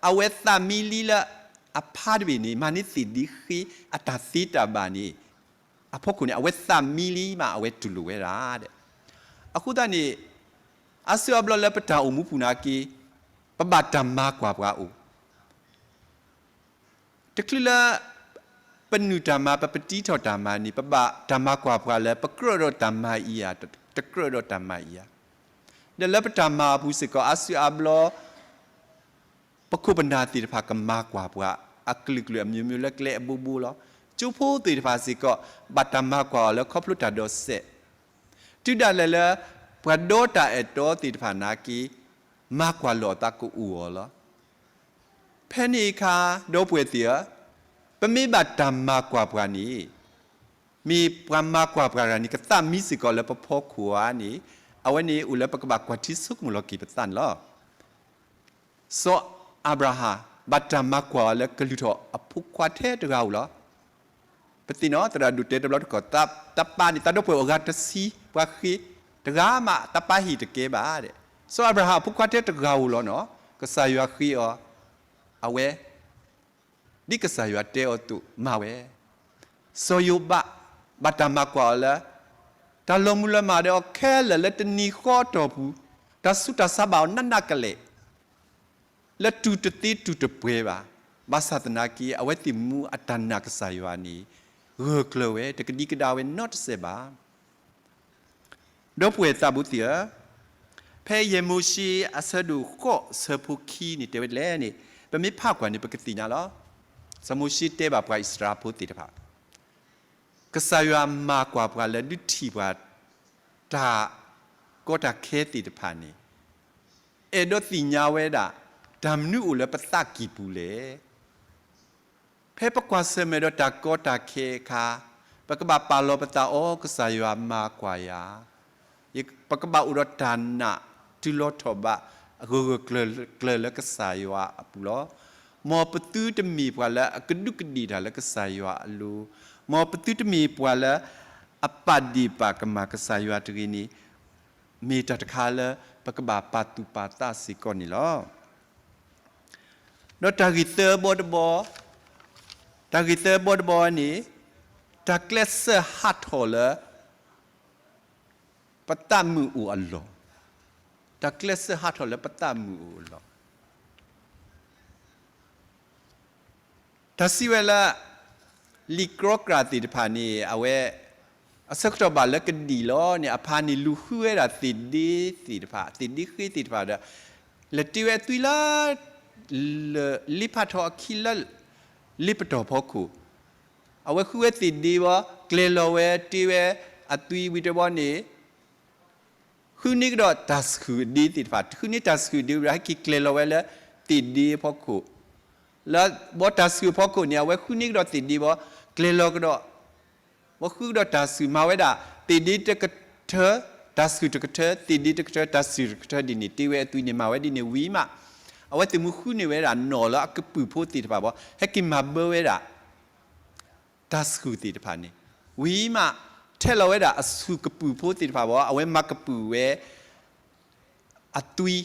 အဝဲသးမံလံလၢ အဖါတဘ့ၣ်န့ၣ် မၤန့ၢ်သ့ၣ်ဒ့ဃ့အတၢ်သ့တၢ်ဘၣ်န့ၣ် အဖီခိၣ်န့ၣ် အဝဲသးမံလံမး အဝဲတူၢ်လိာ်ဝဲဒၣ်ဒီး အဃိသတးန့ၣ် အါစုအါဘျီလၢပတၢ်အိၣ်မူပူၤနာ်က့ ပဘၣ်တၢ်မၤကွၢ်ပှၤအိၣ် တချုးလၢ ပနုာ်တၢ်မၤ ပပတံထီၣ်တၢ်မၤန့ၣ် ပဘၣ်တၢ်မၤကွၢ်ပှၤလၢ ပကြၢးဒီးတၢ်မၤအံၤဧါ, တကြၢးဒီးတၢ်မၤအံၤဧါ. ဒီးလၢပတၢ်မၤအပူၤစ့ၢ်ကီး အါစုအါဘျီ ပခိၣ်ပနၢ်သ့ၣ်တဖၣ်ကမၤကွၢ်ပှၤ အကလုာ်ကလုာ်အမျိုးမျိုးလၢကျဲအဘိဘိလီၤ. ကၠိဖိသ့ၣ်တဖၣ်စ့ၢ်ကီး ဘၣ်တၢ်မၤကွၢ်အီၤလၢခီဖျိတၢ်ဒိးစဲး တုၤဒၣ်လဲာ်လၢ ပှၤဒီတၢ်အဲၣ်တီသ့ၣ်တဖၣ်နာ်က့ မၤကွၢ်လိာ်အသးကအိၣ်အီၤလီၤ. ဖဲန့ၣ်အခါ ဒီပုၢ်ဝဲၢ်သ့ၣ်ဧၢ, ပမ့ၢ်ဘၣ်တၢ်မၤကွၢ်ပှၤန့ၣ် မ့ၢ်ပှၤမၤကွၢ်ပှၤတဂၤန့ၣ် ကသးမံစ့ၢ်ကီးလၢပဖီခိၣ်ဧါန့ၣ် အဝဲန့ၣ်အိၣ်လၢပကဘၣ်ကွၢ်ထံဆိကမိၣ်လီၤက့ၤပသးန့ၣ်လီၤ. စီၤအၤဘြၤဟၣ် ဘၣ်တၢ်မၤကွၢ်အီၤလၢကလုၢ်ထီၣ်အဖိခွါထဲတဂၤဧိၤလီၤ. ပသ့ၣ်နီၣ်သရၣ်ဒိၣ်တဲတဘျီတခီၣ်, တၢ်ပာ်န့ၣ် တၢ်ဒီပုၢ်ဝဲၢ်အဂၤတဆံ ပှၤဃ့တဂၤမး တၢ်ပာ်ဟ့ၣ်တကဲဘၣ်ဒီး စီၤအၤဘြၤဟၣ်အဖိခွါထဲတဂၤဧိၤလီၤနီၤ. ကစၢ်ယွၤဃ့အီၤ အဝဲ ဒ်ကစၢ်ယွၤတဲအီၤအသိးမၤဝဲ. စီၤယိၤဘး ဘၣ်တၢ်မၤကွၢ်အီၤလၢ တၢ်လီၤမုၢ်လီၤမၢ်ဒီးအီၤခဲလၢာ်လၢတနံၤဃီအတီၢ်ပူၤ, တၢ်ဆူးတၢ်ဆါဘၣ်အီၤနးနးကလဲာ် လၢတူၢ်တသ့တူၢ်တပှဲၤဘၣ်. ဘၣ်ဆၣ်သနာ်က့ အဝဲသ့ၣ်မူအတၢ်နာ်ကစၢ်ယွၤန့ၣ် ဂၢၢ်ကျၢၤဝဲ တကဒံကဒါဝဲနီတစဲးဘၣ်. ဒီပုၢ်ဝဲၢ်သးဘိသ့ၣ်ဧၢ, ဖဲယဲၢ်မိၤၡ့အဆၢဒိၣ်ဃိးဆၢဖိခံန့ၣ် တဲဝဲဒ်လဲၣ်န့ၣ် ပမ့ၢ်ဖးကွၢ်န့ၣ် ပကသ့ၣ်ညါလီၤ. စီၤမိၤၡ့တဲဘၣ်ပှၤအံၣ်စရ့လးဖိသ့ၣ်တဖၣ် ကစၢ်ယွၤမၤကွၢ်ပှၤလၢဒုးထံၣ်ပှၤ တၢ်ကီတၢ်ခဲသ့ၣ်တဖၣ်န့ၣ် အဲၣ်ဒိးသ့ၣ်ညါဝဲဒၣ် တၢ်မနုၤအိၣ်လၢပသးကံၢ်ပူၤလဲၣ်. ဖဲပကွၢ်ဆၢၣ်မဲာ်ဒီးတၢ်ကီတၢ်ခဲအခါ ပကဘၣ်ပာ်လီၤပသးအီၤ ကစၢ်ယွၤမၤကွၢ်ယၤ, ပကဘၣ်အိၣ်ဒီးတၢ်နာ်တုၤလီၤထီၣ်ဘး ဂၢၢ်ဂၢၢ်ကျၢၤကျၢၤလၢကစၢ်ယွၤအပူၤလီၤ. မ်ပသုတမ့ၢ်ပှၤလၢအကဒူးကဒ့ၣ်တၢ်လၢကစၢ်ယွၤအလိၤ, မ်ပသုတမ့ၢ်ပှၤလၢအပာ်ဒ့ၣ်ပာ်ကမၣ်ကစၢ်ယွၤတဂ့ၤန့ၣ် မ့ၢ်တၢ်တခါလၢပကဘၣ်ပာ်သူၣ်ပာ်သးစ့ၢ်ကီးန့ၣ်လီၤ. ဒီးတၢ်ဂ့ၢ်သၢဘီတဘီ, တၢ်ဂ့ၢ်သၢဘီတဘီန့ၣ် တၢ်ကျဲးစၢးဟးထီၣ်လၢ ပသးမုာ်အိၣ်အလီၢ်, တၢ်ကျဲးစၢးဟးထီၣ်လၢပသးမုာ်အိၣ်အလီၢ်. တၢ်စံးဝဲလၢ လံာ်ကြီကြၣ်သ့ၣ်တဖၣ်န့ၣ် အဝဲ အဆၢကတီၢ်ဘၣ်လၢကဒံၣ်လီၤန့ၣ် အဖါန့ၣ်လူၤဃုဝဲဒၣ်သ့ၣ်ဒ့သ့ၣ်တဖၣ် သ့ၣ်ဒ့ဃ့သ့ၣ်တဖၣ်ဒီး လဲၤတ့ဝဲအသွံလၢ လၢလ့ဖးထီအခံလၢ လ့ပတီၢ်ဖီခိၣ်, အဝဲဃုဝဲသ့ၣ်ဒ့ဘီ ကျဲၤလီၤဝဲတ့ဝဲအသွံဝံၤတဘျီန့ၣ် ဃုန့ၢ်ကဒီးတၢ်ဆှုၣ်အဒ့သ့ၣ်တဖၣ်, ဃုန့ၢ်တၢ်ဆှုၣ်အဒ့ဝံၤဒီး ဟဲက့ၤကျဲၤလီၤဝဲလၢသ့ၣ်ဒ့အဖီခိၣ်, လၢဘီတၢ်ဆှုၣ်အဖီခိၣ်န့ၣ် အဝဲဃုန့ၢ်ကဒီးသ့ၣ်ဒ့ဘီ ကျဲၤလီၤကဒီး, ဘီဃုကဒီးတၢ်ဆှုၣ် မၤဝဲဒၣ် သ့ၣ်ဒ့တကထၢ တၢ်ဆှုၣ်တကထၢ သ့ၣ်ဒ့တကထၢ တၢ်ဆှုၣ်တကထၢဒ်န့ၣ် တ့ဝဲအသွံန့ၣ် မၤဝဲဒ်န့ၣ်ဝံၤမး, အဝဲသ့ၣ်မူဃုန့ၢ်ဝဲဒၣ်နီၣ်လၢအကပုာ်ဖိသ့ၣ်တဖၣ်ဘီ ဟဲက့ၤမၤဘၢဝဲဒၣ် တၢ်ဆှုၣ်သ့ၣ်တဖၣ်န့ၣ်, ဝံၤမး ထဲလီၤဝဲဒၣ်အဆှုၣ်ကပုာ်ဖိသ့ၣ်တဖၣ်ဘီ အဝဲမၤကပုာ်ဝဲ အသွံ,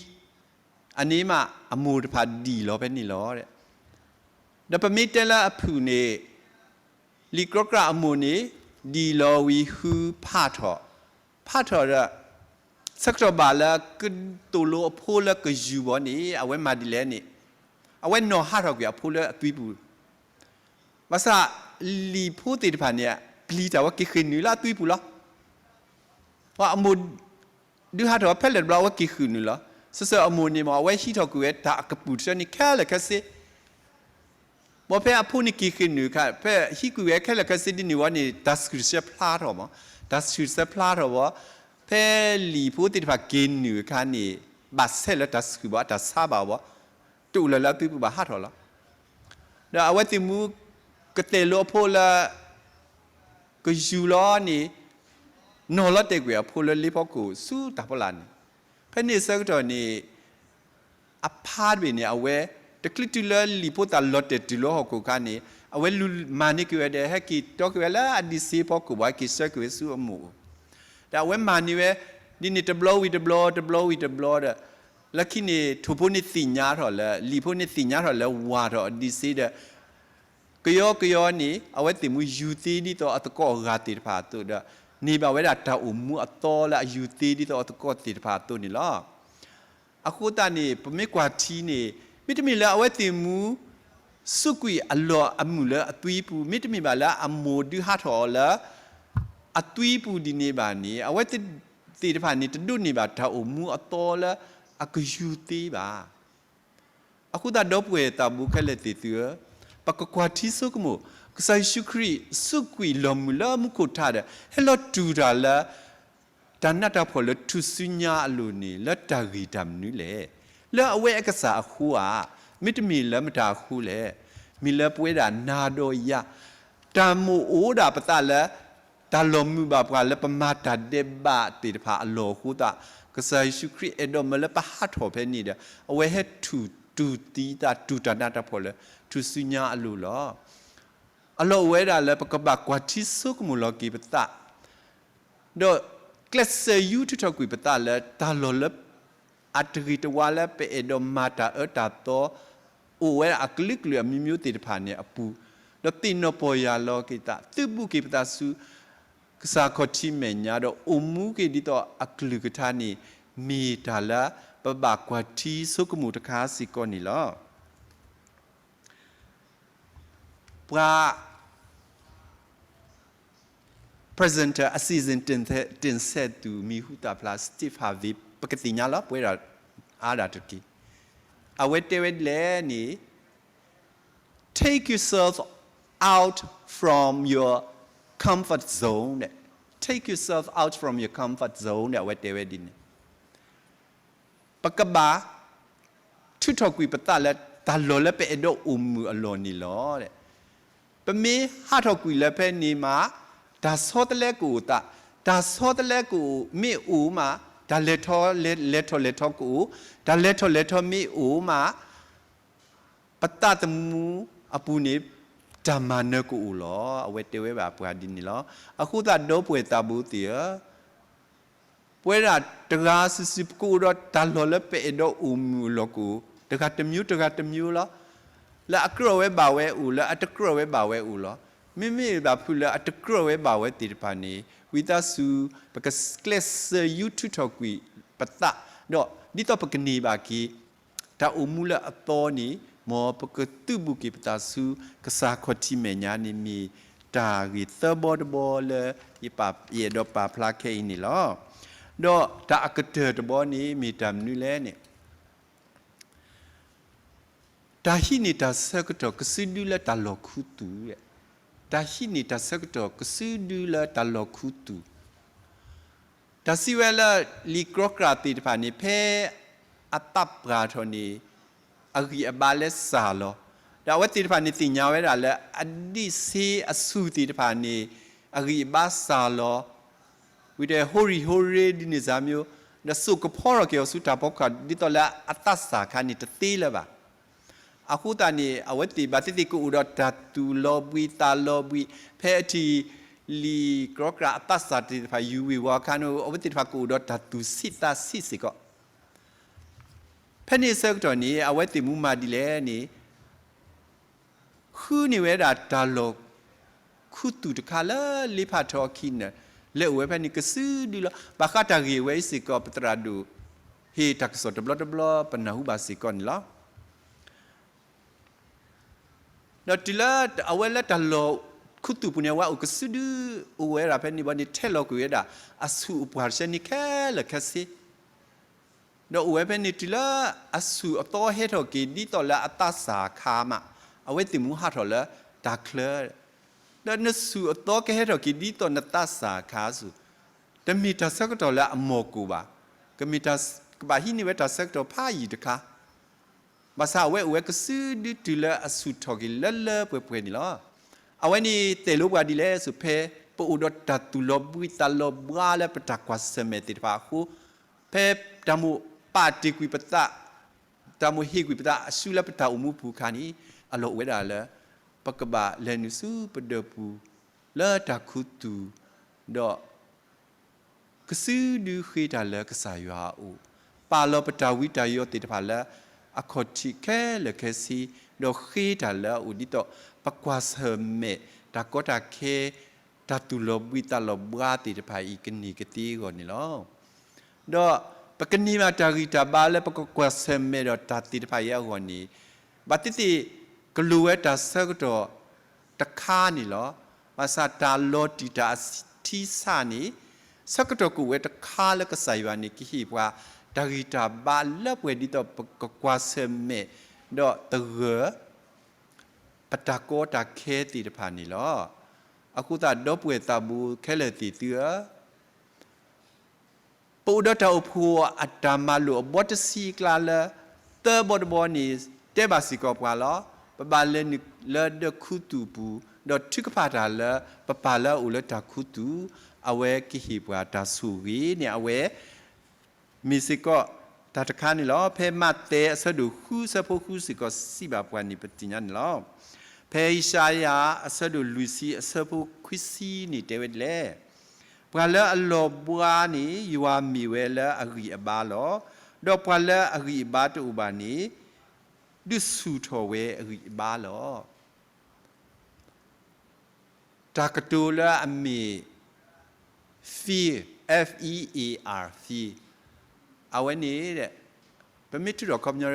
အန့ၣ်မး အမိၢ်တဖၣ်ဒံၣ်လီၤဖဲန့ၣ်လီၤ. ဒီးပမ့ၢ်တဲလၢအဖုၣ်န့ၣ် လံာ်ကြီကြၣ်အမိၢ်န့ၣ် ဒံၣ်လီၤဝံၤဃုဖးထီၣ်, ဖးထီၣ်ဒီး ဆၢကတီၢ်ဘၣ်လၢကသိၣ်လိအဖိလၢကယူၤဘီန့ၣ် အဝဲမၤဒ်လဲၣ်န့ၣ် အဝဲနီၣ်ဟးထီၣ်ကွံာ်အဖိလၢအသွံပူၤ ဘၣ်ဆၣ် လံာ်ဖိသ့ၣ်တဖၣ်န့ၣ် ပျံၤတၢ်ဝဲက့ၤဃ့ၢ်နုာ်လၢအသွံပူၤလီၤ. ပှၤအမိၢ်ဒုးဟးထီၣ်ဖဲလဲၣ်တဘျီ အဝဲက့ၤဃ့ၢ်နုာ်လီၤ. စၢၤစၢၤအမိၢ်န့ၣ်မ့ၢ် အဝဲဟံးထီၣ်ကွံာ်ဝဲတၢ်အကပုာ်တဆၢန့ၣ်ခဲလၢာ်ခဲဆ့ ဘီဖဲအဖိန့ၣ်က့ၤဃ့ၢ်နုာ်ခါ ဖဲဟံးကွံာ်ဝဲခဲလၢာ်ခဲဆ့ဒ်န့ၣ်ဝဲန့ၣ် တၢ်ဆှုၣ်တဆၢဖျါထီၣ်မး, တၢ်ဆှုၣ်တဆၢဖျါထီၣ်ဘီ, ဖဲလံာ်ဖိသ့ၣ်တဖၣ်က့ၤနုာ်အခါန့ၣ် ဘၣ်ဆဲးလၢတၢ်ဆှုၣ်ဘီ အတၢ်ဆါဘၣ်ဘီ, တအိၣ်လၢၤလၢအသွံပူၤဘၣ်ဟးထီၣ်လီၤ. ဒီးအဝဲသ့ၣ်မူ ကသိၣ်လိအဖိလၢ ကယူၤလီၤန့ၣ် နီၣ်လီၤတဲာ်ကွံာ်အဖိလၢလ့ဖီခိၣ်ဆူတၢ်ဖီလာ်န့ၣ်, ဖဲန့ၣ်ဆၢကတီၢ်န့ၣ် အဖါတဘ့ၣ်န့ၣ် အဝဲ တချုးတုၤလၢလံာ်ဖိသၣ်လီၤတဲာ်တုၤလၢဟီၣ်ခိၣ်အခါန့ၣ် အဝဲလူၤမၤန့ၢ်က့ၤဝဲဒီး ဟဲက့ၤတီက့ၤဝဲလၢအဒံးစ့ဖီခိၣ်ဘၣ် ဟဲက့ၤဆှၢက့ၤဝဲဆူအမိၢ်အိၣ်, ဒီးအဝဲမၤန့ၢ်ဝဲ ဒ်န့ၣ်တဘျီဝံၤတဘျီ တဘျီဝံၤတဘျီဒီး လၢခံန့ၣ် ထိၣ်ဖိန့ၣ်သ့ၣ်ညါထီၣ်လၢ လံာ်ဖိန့ၣ်သ့ၣ်ညါထီၣ်လၢဝၤထီၣ်အဒံးစ့ဒီး ကယီကယီန့ၣ် အဝဲသ့ၣ်မူယူၤသ့ဒ်သိးအသကိးအဂၤသ့ၣ်တဖၣ်အသိးဒီး န့ၢ်ဘၣ်ဝဲဒၣ်တၢ်အိၣ်မူအသီလၢအယူၤသ့ဒ်သိးအသကိးသ့ၣ်တဖၣ်အသိးန့ၣ်လီၤ. အဃိသတးန့ၣ် ပမ့ၢ်ကွၢ်ထံန့ၣ် မ့တမ့ၢ်လၢအဝဲသ့ၣ်မူ စူးကွံာ်အလီၢ်အမုၢ်လၢအသွံပူၤ မ့တမ့ၢ်ဘၣ်လၢအမိၢ်ဒုးဟးထီၣ်အီၤလၢ အသွံပူၤဒ်န့ၣ်ဘၣ်န့ၣ် အဝဲသ့ၣ်တဖၣ်န့ၣ် တဒိးန့ၢ်ဘၣ်တၢ်အိၣ်မူအသီလၢအကယူၤသ့ဘၣ်. အဃိသတးဒီပုၢ်ဝဲၢ်သးဘိခဲလၢာ်သ့ၣ်သုဧၢ, ပကကွၢ်ထံဆိကမိၣ်, ကစၢ်ယ့ၣ်ၡူးခရံာ်စူးကွံာ်လီၢ်မုၢ်လၢမူခိၣ်ထးဒီး ဟဲလီၤတူၢ်တၢ်လၢ တၢ်နးတၢ်ဖှီၣ်လၢထူၣ်စုညါအလိၤန့ၣ် လၢတၢ်ဂ့ၢ်တၢ်မနုၤလဲၣ်. လၢအဝဲအကစၢ်အဃိဧါ, မ့တမ့ၢ်လၢမတၤအဃိလဲၣ်. မ့ၢ်လၢပဝဲဒၣ်နၤဒီးယၤ တၢ်မိၣ်အိၣ်ဒၣ်ပသးလၢ တၢ်လီၤမုၢ်ဘၣ်ပှၤလၢပမၤတၢ်ဒဲးဘးသ့ၣ်တဖၣ်အလီၢ်အဃိသတး, ကစၢ်ယ့ၣ်ၡူးခရံာ်အဲၣ်ဒိးမၢလၢပဟးထီၣ်ဖဲန့ၣ်ဒီး အဝဲဟဲထူၣ်တူၢ်သံသး တူၢ်တၢ်နးတၢ်ဖှီၣ်လၢထူၣ်စုညါအလိၤလီၤ. အလီၢ်အိၣ်ဝဲဒၣ်လၢပကဘၣ်ကွၢ်ထံဆိကမိၣ်လီၤက့ၤပသး ဒီးကျဲးစၢးယူထုးထီၣ်ကွံာ်ပသးလၢတၢ်လီၢ်လၢ အတဂ့ၤတဝါလၢပအဲၣ်ဒိးမၤတၢ်အၢတၢ်သီ အိၣ်ဝဲဒၣ်အကလုာ်ကလုာ်အမျိုးမျိုးသ့ၣ်တဖၣ်န့ၣ်အပူၤ, ဒီးသ့ၣ်နီၣ်ပီၢ်ယၢ်လီၤက့ၤသး သုးဘူးက့ၤပသးဆူ ကစၢ်ခီၣ်ထံးမဲာ်ညါ ဒီးအိၣ်မူက့ၤဒ်သိးအကလုၢ်ကထါန့ၣ် မ့ၢ်တၢ်လၢပဘၣ်ကွၢ်ထံဆိကမိၣ်တခါစ့ၢ်ကီးန့ၣ်လီၤ. ပှၤ presenter အစံၣ်စံၣ်တင်တင်ဆက်သူ မံၤဟူသၣ်ဖျါ Steve Harvey ပကသ့ၣ်ညါလီၤ ပဝဲဒၣ်အါဒၣ်တက့ၢ်. အဝဲတဲဝဲဒ်လဲၣ်န့ၣ် Take yourself out from your comfort zone န့ၣ်, Take yourself out from your comfort zone န့ၣ် အဝဲတဲဝဲဒ်န့ၣ် ပကဘၣ် ထုးထီၣ်ကွံာ်ပသးလၢတၢ်လီၢ်လၢပအဲၣ်ဒိးအိၣ်မုာ်အလီၢ်န့ၣ်လီၤ. ပမ့ၢ်ဟးထီၣ်ကွံာ်လၢဖဲန့ၣ်မး တၢ်ဆီတလဲကအိၣ်သး, တၢ်ဆီတလဲကအိၣ်မ့ၢ်အိၣ်မး တၢ်လဲၤထီၣ်လဲၤထီၣ်လဲၤထီၣ်ကအိၣ်, တၢ်လဲၤထီၣ်လဲၤထီၣ်မ့ၢ်အိၣ်မး ပသးသမူအပူၤန့ၣ် တၢ်မၤနၢၤကအိၣ်လီၤ. အဝဲတဲဝဲဘၣ်ပှၤဒ်န့ၣ်လီၤ. အဃိသတးဒီပုၢ်ဝဲၢ်သးဘိသ့ၣ်ဧၢ, ပဝဲဒၣ်တဂၤစုာ်စုာ် ပကအိၣ်ဒီးတၢ်လီၢ်လၢပအဲၣ်ဒိးအိၣ်မုာ်အလီၢ်ကအိၣ်, တဂၤတမျိုးတဂၤတမျိုးလီၤ. လၢအကြၢးဝဲဘၣ်ဝဲအိၣ်, လၢအတကြၢးဝဲဘၣ်ဝဲအိၣ်လီၤ. မ့မ့ၢ်ဘၣ်ဖုးလၢအတကြၢးဝဲဘၣ်ဝဲသ့ၣ်တဖၣ်န့ၣ် ဝံသးစူၤ ပကကျဲးစၢးယူထုးထီၣ်ကွံာ်ပသး, ဒီးဒ်သိးပကန့ၢ်ဘၣ်က့ၤ တၢ်အိၣ်မူလၢအသီန့ၣ် မ်ပကသုးဘူးက့ၤပသးဆူ ကစၢ်ခီၣ်ထံးမဲာ်ညါန့ၣ်မ့ၢ် တၢ်ဂ့ၢ်သၢဘီတဘီလၢ ယအဲၣ်ဒိးပာ်ဖျါခဲအံၤန့ၣ်လီၤ. ဒီးတၢ်အကတၢၢ်တဘီန့ၣ် မ့ၢ်တၢ်မနုၤလဲၣ်န့ၣ် တၢ်ဟံးန့ၢ်တၢ်ဆၢကတီၢ်ကစုဒုလၢတၢ်လီၢ်ခူသူၣ်, တၢ်ဟံးန့ၢ်တၢ်ဆၢကတီၢ်ကစုဒုလၢတၢ်လီၢ်ခူသူၣ်, တၢ်စံးဝဲလၢ လံာ်ကြီကြၢ်သ့ၣ်တဖၣ်န့ၣ် ဖဲအသးပှၢ်ထီၣ်န့ၣ် အဂံၢ်အဘါလၢစၢ်လီၤ. ဒီးအဝဲသ့ၣ်တဖၣ်န့ၣ်သ့ၣ်ညါဝဲဒၣ်လၢ အဒံးဆ့အဆူၣ်သ့ၣ်တဖၣ်န့ၣ် အဂံၢ်အဘါစၢ်လီၤ ဝံၤဒီးဟိရံၣ်ဟိရ့ဒ်န့ၣ်စၢ်မ့ၢ်, ဒီးစိာ်ကဖီထီၣ်က့ၤအီၤဆူတၢ်ဖီခိၣ် ဒ်သိးလၢအသးစၢ်အခါန့ၣ်တသ့လၢၤဘၣ်. အဃိသတးန့ၣ် အဝဲသ့ၣ်ဘၣ်သ့ၣ်သ့ၣ်ကအိၣ်ဒီးတၢ်သူၣ်လီၤဘှံးသးလီၤဘှံး, ဖဲအထံၣ်လံာ်ကြီကြၢ်အသးစၢ်သ့ၣ်တဖၣ်ယူၤဝ့ၤဝီအခါန့ၣ် အဝဲသ့ၣ်တဖၣ်ကအိၣ်ဒီးတၢ်သူၣ်ဆံးသးဆံးစ့ၢ်ကီး. ဖဲန့ၣ်အဆၢကတီၢ်န့ၣ် အဝဲသ့ၣ်မူမၤဒ်လဲၣ်န့ၣ် ဃုန့ၢ်ဝဲဒၣ်တၢ်လီၢ်ခူသူၣ်တခါလၢလ့ဖးထီအခံန့ၣ် လဲၤအိၣ်ဝဲဖဲန့ၣ်ကစုဒုလီၤ. ဘၣ်ဃးတၢ်ဂ့ၢ်ဝဲအံၤစ့ၢ်ကီး ပသရၣ်ဒိၣ်ဟ့ၣ်တၢ်ကစီၣ်တဘျီတဘျီပနၢ်ဟူဘၣ်စ့ၢ်ကီးန့ၣ်လီၤ. ဒီးတုၤလၢအဝဲလၢတၢ်လီၢ်ခူသူၣ်ပူၤန့ၣ် အဝဲအိၣ်ကစုဒု အိၣ်ဝဲဒၣ်ဖဲန့ၣ်ဘီန့ၣ် ထဲလီၤကွံာ်ဝဲဒၣ် အဆူၣ်အပှၢ်တဆၢန့ၣ်ခဲလၢာ်ခဲဆ့ ဒီးအိၣ်ဝဲဖဲန့ၣ်တုၤလၢအဆူၣ်အသီဟဲထီၣ်က့ၤဒ်သိးလၢအသးစၢ်အခါမး, အဝဲသ့ၣ်မူဟးထီၣ်လၢတၢ်ချၢ, ဒီးနဆူၣ်အသီကဟဲထီၣ်က့ၤဒ်သိးနသးစၢ်အခါဆူၣ်, တမ့ၢ်တၢ်ဆၢကတီၢ်လၢအမီၢ်ကိၢ်ဘၣ်, ကမ့ၢ်တၢ်, ကဘၣ်ဟံးန့ၢ်ဝဲတၢ်ဆၢကတီၢ်ဖးယံာ်တခါ ဘၣ်ဆၣ်အဝဲအိၣ်ဝဲကစုဒုတုၤလၢအဆူၣ်ထီၣ်က့ၤလၢလၢပှဲၤပှဲၤန့ၣ်လီၤ. အဝဲန့ၣ်တဲလိပှၤဒ်လဲၣ်ဆူၣ် ဖဲပအိၣ်ဒီးတၢ်သူၣ်လီၤဘှံးသးလီၤဘှါလၢပတၢ်ကွၢ်ဆၢၣ်မဲာ်သ့ၣ်တဖၣ်အဃိ, ဖဲတၢ်မိၣ်ပာ်တ့ၢ်ကွံာ်ပသး, တၢ်မိၣ်ဟ့ၣ်ကွံာ်ပသးအစုလၢပတၢ်အိၣ်မူပူၤအခါန့ၣ် အလီၢ်အိၣ်ဝဲဒၣ်လၢ ပကဘၣ်လဲၤနုာ်ဆူပဒၢးပူၤ လၢတၢ်ခူသူၣ်, ဒီး ကစုဒုဃ့တၢ်လၢကစၢ်ယွၤအအိၣ်, ပာ်လီၤပတၢ်ဝံတၢ်ယိးသ့ၣ်တဖၣ်လၢအခီၣ်ထံးခဲလၢာ်ခဲဆ့, ဒီးဃ့တၢ်လၢအအိၣ်ဒ်သိး ပကွၢ်ဆၢၣ်မဲာ်တၢ်ကီတၢ်ခဲ, တၢ်သူၣ်လီၤဘှံးသးလီၤဘှါသ့ၣ်တဖၣ်အံၤကန့ၢ်ကသ့အဂီၢ်န့ၣ်လီၤ. ဒီးပကန့ၢ်ဘၣ်တၢ်ဂံၢ်တၢ်ဘါလၢပကကွၢ်ဆၢၣ်မဲာ်ဒီးတၢ်သ့ၣ်တဖၣ်အံၤအဂီၢ်န့ၣ်, ဘၣ်သ့ၣ်သ့ၣ် ကလိၣ်ဝဲတၢ်ဆၢကတီၢ်တခါန့ၣ်လီၤ. ဘၣ်ဆၣ်တၢ်လီၤတံၢ်တၢ်အထံဆးန့ၣ်, ဆၢကတီၢ်ကအိၣ်ဝဲတခါလၢကစၢ်ယွၤန့ၣ် ကဟ့ၣ်ပှၤ တၢ်ဂံၢ်တၢ်ဘါလၢပှဲၤဒ်သိးပကကွၢ်ဆၢၣ်မဲာ်, ဒီးသဂၢၢ် ပတၢ်ကီတၢ်ခဲသ့ၣ်တဖၣ်န့ၣ်လီၤ. အဃိသတးဒီပုၢ်ဝဲၢ်သးဘိခဲလၢာ်သ့ၣ်သုဧၢ, ပအိၣ်ဒီးတၢ်အိၣ်ဖှိၣ်အတၢ်မၤလိာ်အဘီတဆံအကျါလၢ သၢဘီတဘီန့ၣ် တဲဘၣ်စ့ၢ်ကီးပှၤလီၤ. ပဘၣ်လဲၤနုာ်လၢဒၢးခူသူၣ်အပူၤ, ဒီးထုကဖၣ်တၢ်လၢ ပပၢ်လၢအအိၣ်လၢတၢ်ခူသူၣ်, အဝဲကဟ့ၣ်ပှၤတၢ်ဆိၣ်ဂ့ၤန့ၣ် အဝဲ မ့ၢ်စ့ၢ်ကီးတၢ်တခါန့ၣ်လီၤ. ဖဲမးသဲအဆၢဒိၣ်ဃုအဆၢဖိဃုစ့ၢ်ကီးစံးဘၣ်ပှၤန့ၣ် ပသ့ၣ်ညါန့ၣ်လီၤ. ဖဲယၡါယၤအဆၢဒိၣ်လွံၢ်ဆံအဆၢဖိခွံဆံန့ၣ်တဲဝဲဒ်လဲၣ်, ပှၤလၢအလီၤဘှါန့ၣ် ယွၤမ့ၢ်ဝဲလၢအဂံၢ်အဘါလီၤ. ဒီးပှၤလၢအဂံၢ်အဘါတအိၣ်ဘၣ်န့ၣ် ဒုးဆူၣ်ထီၣ်ဝဲအဂံၢ်အဘါလီၤ. တၢ်ကတိၤလၢအမ့ၢ် fear, F E A R, fear, အဝဲန့ၣ် ပမ့ၢ်ထုးထီၣ်အခီပညီ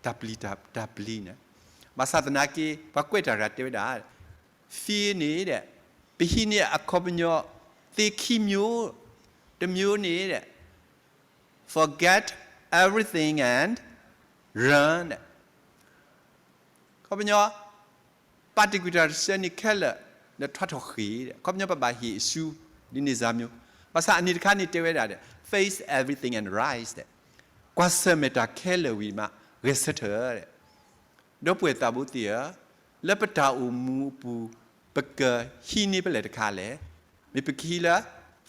တၢ်ပျံၤတၢ်ပျံၤန့ၣ်, ဘၣ်ဆၣ်သနာ်က့ ပှၤကွဲးတၢ်ရၤတဲဝဲဒၣ် fear န့ၣ် ပဟံးန့ၢ်အခီပညီသ့ခံမျိုး, တမျိုးန့ၣ် forget everything and run အခီပညီ ပာ်တ့ၢ်ကွံာ်တၢ်တဆၢန့ၣ်ခဲလၢာ် ဒီးထွါထီၣ်ဃ့ၢ်, အခီပညီပဘၣ်ဟ့ၣ်အစု ဒ်န့ၣ်စၢ်မ့ၢ်, ဘၣ်ဆၣ်အန့ၣ်တခါန့ၣ်တဲဝဲဒၣ် face everything and rise ကွၢ်ဆၢၣ်မဲာ်တၢ်ခဲလၢာ်ဝံၤမး ဂဲၤဆၢထၢၣ် ဒီပုၢ်ဝဲၢ်သးဘိသ့ၣ်ဧၢ, လၢပတၢ်အိၣ်မူအပူၤ ပကဟံးန့ၢ်ဖဲလဲၣ်တခါလဲၣ်. မ့ၢ်ပကဟံးလၢ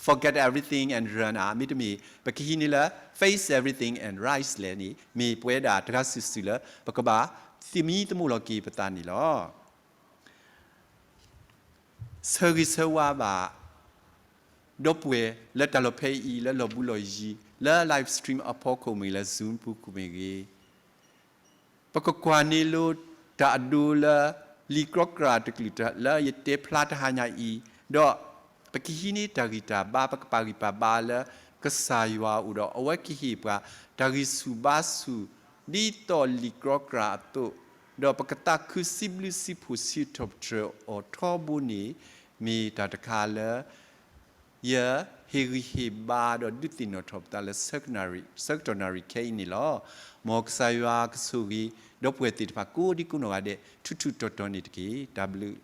forget everything and run ဧါ, မ့တမ့ၢ် ပကဟံးန့ၢ်လၢ face everything and rise လဲၣ်န့ၣ် မ့ၢ်ပဝဲဒၣ်တဂၤစုာ်စုာ်လၢ ပကဘၣ်သမံသမိးလီၤက့ၤပသးန့ၣ်လီၤ. ဆၢဂ့ၤဆၢဝါဘၣ် ဒီပုၢ်ဝဲၢ်လၢတၢ်လီၢ်ဖဲအံၤ လၢလီၢ်ဘူးလီၢ်ယံၤ လၢ live stream အဖီခိၣ်မ့ၢ်ဂ့ၤ လၢ Zoom ပူၤခိၣ်မ့ၢ်ဂ့ၤ, ပကကွၢ်န့ၢ်လိတၢ်အဒိလၢ လံာ်ကြီကြၢ်တကလုာ်လၢယတဲဖျါတဟါညါအံၤ, ဒီးပကဟံးန့ၢ်တၢ်ဂံၢ်တၢ်ဘါ ပကပာ်ဂံၢ်ပာ်ဘါလၢ ကစၢ်ယွၤအိၣ်ဒီးအဝဲကဟ့ၣ်ပှၤ တၢ်ဂံၢ်ဆူၣ်ဘါဆူၣ် ဒ်သိးလံာ်ကြီကြၢ်အသိး, ဒီးပကသးခုစံးဘျုးစံးဖှိၣ်စံးထီၣ်ပတြၢၤအီၤထီဘိန့ၣ် မ့ၢ်တၢ်တခါလၢ ယဟ့ၣ်ဂံၢ်ဟ့ၣ်ဘါဒီးဒုးသ့ၣ်နီၣ်ထီၣ်ပသးလၢ ဆၢကတီၢ်နၣ်ရံၣ်ခဲအံၤန့ၣ်လီၤ. မ်ကစၢ်ယွၤကဆိၣ်ဂ့ၤ ဒီပုၢ်ဝဲၢ်သ့ၣ်တဖၣ်ကိးဒံကိးနီၢ်ဂၤဒဲး ထူးထူးတီၤတီၤန့ၣ်တက့ၢ်. တၢ်ဘျုး